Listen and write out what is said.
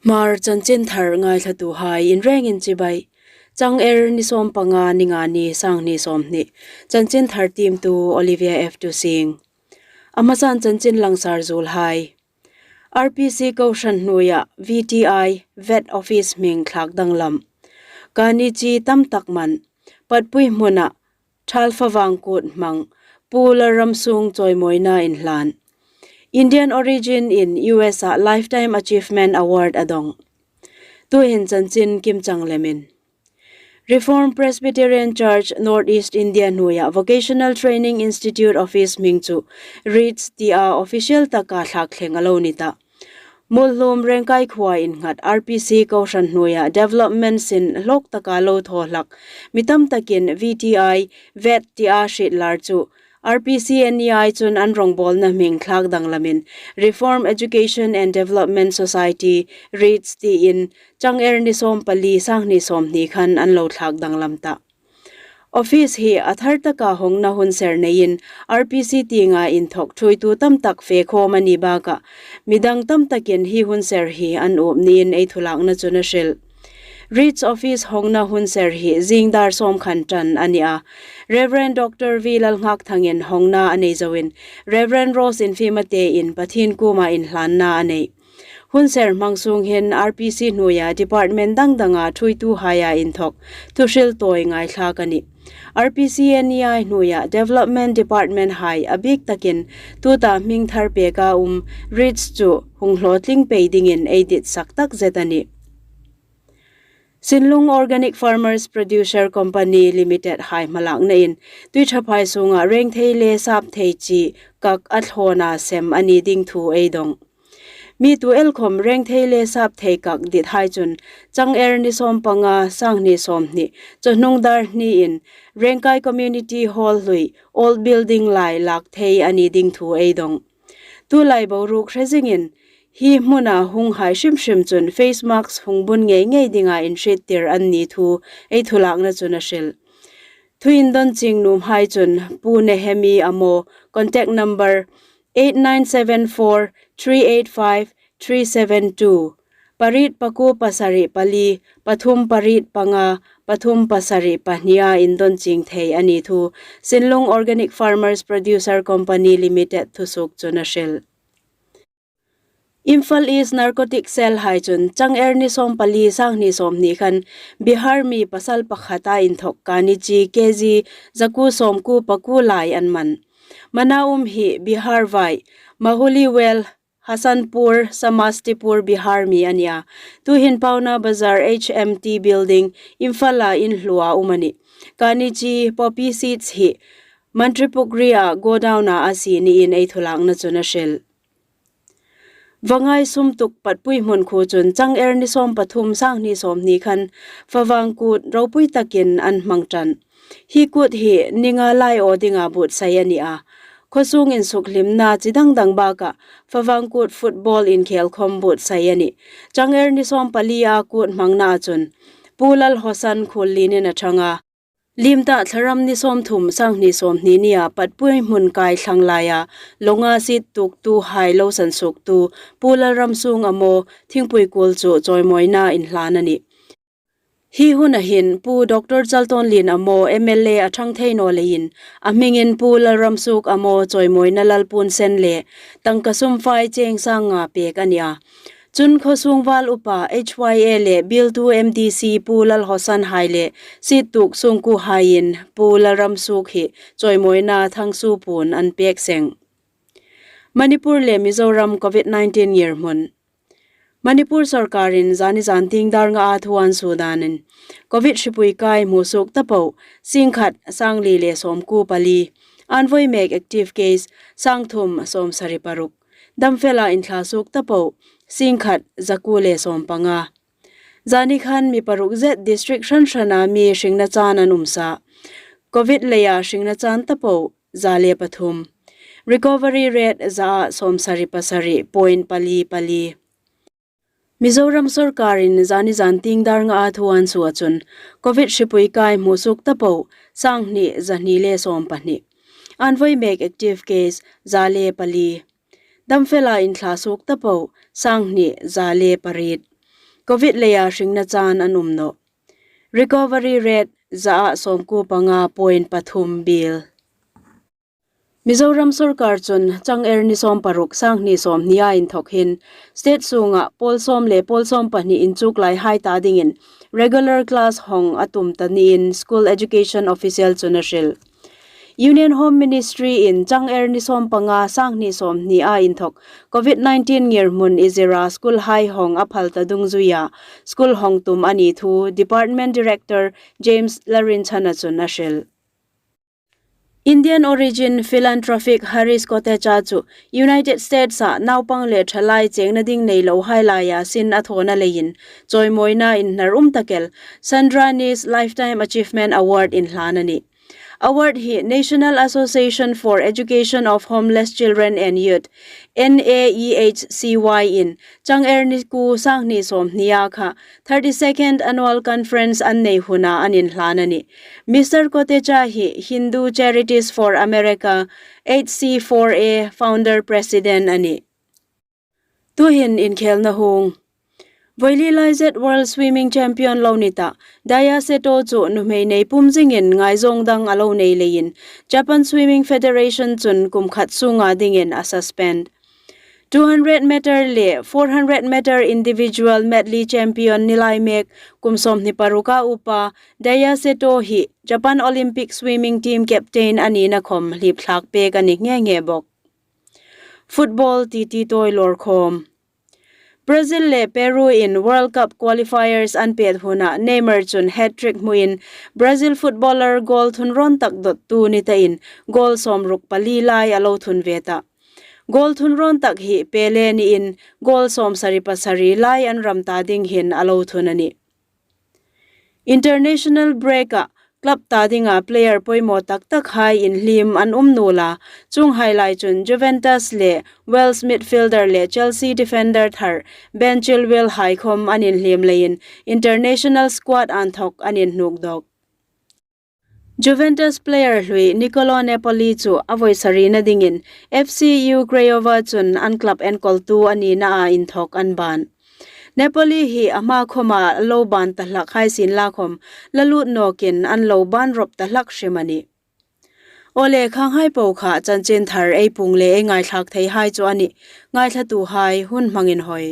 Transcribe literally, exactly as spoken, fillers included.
Hmar chanchinthar ngaithlatuhai inrengin chibai. Chang er ni sawmpanga, ni nga ni, sanghni sawmhni. Chanchinthar tiemtu Olivia F Tusing. A hmasan chanchin langsar zuolhai. R P C kohran hnuoia V T I, Vet Office hming thlak danglam. Kani chi tam tak man. Patpui hmuna Thalfavang kut hmang, Pu Lalramsung chawimawina inhlan. Indian origin in U S a Lifetime Achievement Award a dong. Tuhin chanchin kimchang lemin. Reformed Presbyterian Church North East India hnuoia Vocational Training Institute Office hming chu REACH tia official taka thlak thleng a lo ni ta. Muolhlum Rengkai khuoa innghat R P C kohran hnuoia development sin hlawk taka lo thaw hlak, mi tam takin V T I, Vet tia hriet lar chu R P C N E I chun an rongbawlna hming thlak danglamin Reformed Education and Development Society, REACH tiin chang er ni sawmpali, sanghni sawmhni khan an lo thlak danglam ta. Office hi a thar taka hawngna hun ser neiin R P C tienga inthawk thuoitu tam tak fe khawm a ni bakah, midang tam takin hi hun ser hi an up niin ei thulakna chun a hril. REACH Office hawngna hun ser hi zing dar sawm khan ṭan a ni a. Reverend Doctor V Lalngakthangin hawngna a nei zoin, Reverend Rose Infimatein Pathien kuoma inhlanna a nei. Hun ser hmang sung hin R P C hnuoia department dang danga thuoituhaia inthawk thuhril tawi ngaithlak a nih. R P C N E I hnuoia development department hai a bik takin tuta hming thar peka um REACH chu hung hlawtling pei dingin ei ditsak tak zet a nih. Sinlung Organic Farmers Producer Company Limited hai hmalaknain Tuithaphai sunga rengthei le sapthei chi kak a thlawna sem a ni ding thu ei dong. Mi tu el khawm rengthei le sapthei kak dithai chun chang er ni sawmpanga, sanghni sawmhni, chawhnung dar hniin Rengkai Community Hall hlui Old Building lai lak thei a ni ding thu ei dong. Tulai boruok hre zingin hi hmuna hunghai hrim hrim chun face mask hung bun ngei ngei dinga inhriettir an ni thu ei thulakna chun a hril. Thu indon ching nuomhai chun Pu Nehemi Amo, contact number eight nine seven four three eight five three seven two, pariet pakuo pasari pali, pathum pariet panga, pathum pasari pahnia indon ching thei a ni thu Sinlung Organic Farmers Producer Company Limited thusuok chun a hril. Imphal East Narcotic Cell hai chun chang er ni sawmpali, sanghni sawmhni khan Bihar mi pasal pakhata inthawk kani chi K G zakuo sawmkuo pakuo lai an man. Mana um hi Bihar vai, Mahuli Well, Hasanpur, Samastipur, Bihar mi a ni a. Tuhin Paona Bazar H M T Building, Imphal-a inhlua um a nih. Kani chi poppy seeds hi Mantripukhri-a godown-a a sie niin ei thulakna chun a hril. Vangai Sumtuk Patpui hmun khuo chun chang er ni sawmpathum, sanghni sawmhni khan favang kut ropui takin an hmang ṭan. Hi kut hi ni nga lai aw dinga buotsai a ni a. Khawsung insukhlimna chi dang dang bakah favang kut football inkhel khawm buotsai a nih. Chang er ni sawmpalia kut hmangna chun Pu Lalhawsan Khuollienin a ṭhang a. Liem ta Thlaram ni sawmthum, sanghni sawmhni nia Patpui hmun kai thlang laia lawnga siet tuoktuhai lo sansuoktu Pu Lalramsung Amo thingpui kuol chu chawimawina inhlan a nih. Hi huna hin Pu Doctor Chaltonlien Amo M L A a ṭhang thei naw leiin a hmingin Pu Lalramsuk Amo chawimawina lalpuon sen le tangka sum fai cheng sang nga pek a ni a. Chun khawsung val upa H Y A le bialtu M D C Pu Lalhawsan hai le siet tuok sungkuohaiin Pu Lalramsuk hi chawimawina thangsuo puon an pek seng. Manipur le Mizoram Covid nineteen ngirhmun. Manipur sawrkarin zani zantieng dar ngaa thu an suo danin Covid hripui kai hmusuok ta po singkhat sangli le sawmkuo pali, an vawi mek active case sangthum sawmsari paruk, damfela inthlasuok ta po singkhat zakuo le sawmpanga. Zani khan mi paruk zet district hran hrana mi hringna chan an um sa. Covid leia hringna chan ta po za le pathum. Recovery rate za sawmsari pasari point pali pali. Mizoram sawrkarin zani zantieng dar ngaa thu an suo chun Covid hripui kai hmusuok ta po sanghni zahni le sawmpahni. An vawi mek active case za le pali. Damfela inthlasuok ta po sanghni za le pariet. Covid leia hringna chan an um nawh. Recovery rate za ah sawmkuo panga point pathum biel. Mizoram sawrkar chun Changer ni sawm paruk, sanghni sawmhnia inthawk hin state sunga pawl sawm le pawl sawm pahni inchuklaihai ta dingin regular class hawng a tum ta niin School Education Official chun a hril. Union Home Ministry in Changer ni sawm panga, sanghni sawmhnia inthawk Covid nineteen ngirhmun izira school hai hawng a phal ta dungzuia school hawng tum a ni thu Department Director James Larinchhana chun a hril. Indian origin philanthropic Harish Kotecha chu United States-a naupang le thalai chengna ding nei lohai laia sin a thawna leiin chawimawina inhnar um tak el Sandra Nees Lifetime Achievement Award inhlan a nih. Award hi National Association for Education of Homeless Children and Youth, N A E H C Y in Changer ni kuo, sanghni sawmhnia kha thirty-second Annual Conference an nei huna an inhlan a nih. Mister Kotecha hi Hindu Charities for America, H C four A, Founder President a nih. Tuhin inkhelna hung. Voili lai zet World Swimming Champion lo ni ta Daiya Seto chu nuhmei nei pum zingin ngaizawng dang a lo nei leiin Japan Swimming Federation chun kum khat sunga dingin a suspend. Two hundred meter le four hundred meter individual medley champion ni lai mek, kum sawmhni paruka upa Daiya Seto hi Japan Olympic Swimming Team captain a nina khawm hlip thlak pek a ni nghe nghe bawk. Football titi tawi lawr khawm. Brazil le Peru in World Cup qualifiers an pet huna Neymar chun hat-trick hmuin Brazil footballer goal thun rawn tak dawttu ni ta in goal sawmruk pali lai a lo thun ve ta. Goal thun rawn tak hi Pele niin goal sawmsari pasari lai an ram ta ding hin a lo thun a nih. International break-a club ta dinga player poimaw tak tak hai inhlim an um nuol a, chuonghai lai chun Juventus le Wales midfielder le Chelsea defender thar Ben Chilwell hai khawm an inhlim leiin international squad anthawk an inhnuk dawk. Juventus player hlui Nicolo Napoli chu a vawi sarina dingin F C U Craiova chun an club enkawltu a nina a inthawk an ban. Napoli hi a hma khawma lo ban ta hlak hai sien la khawm, la lut nawkin an lo ban rawp ta hlak hrim a nih. Awle, khanghai po kha chanchin thar ei puong le ei ngaithlak thei hai chu a nih. Ngaithlatuhai hun hmangin hawi.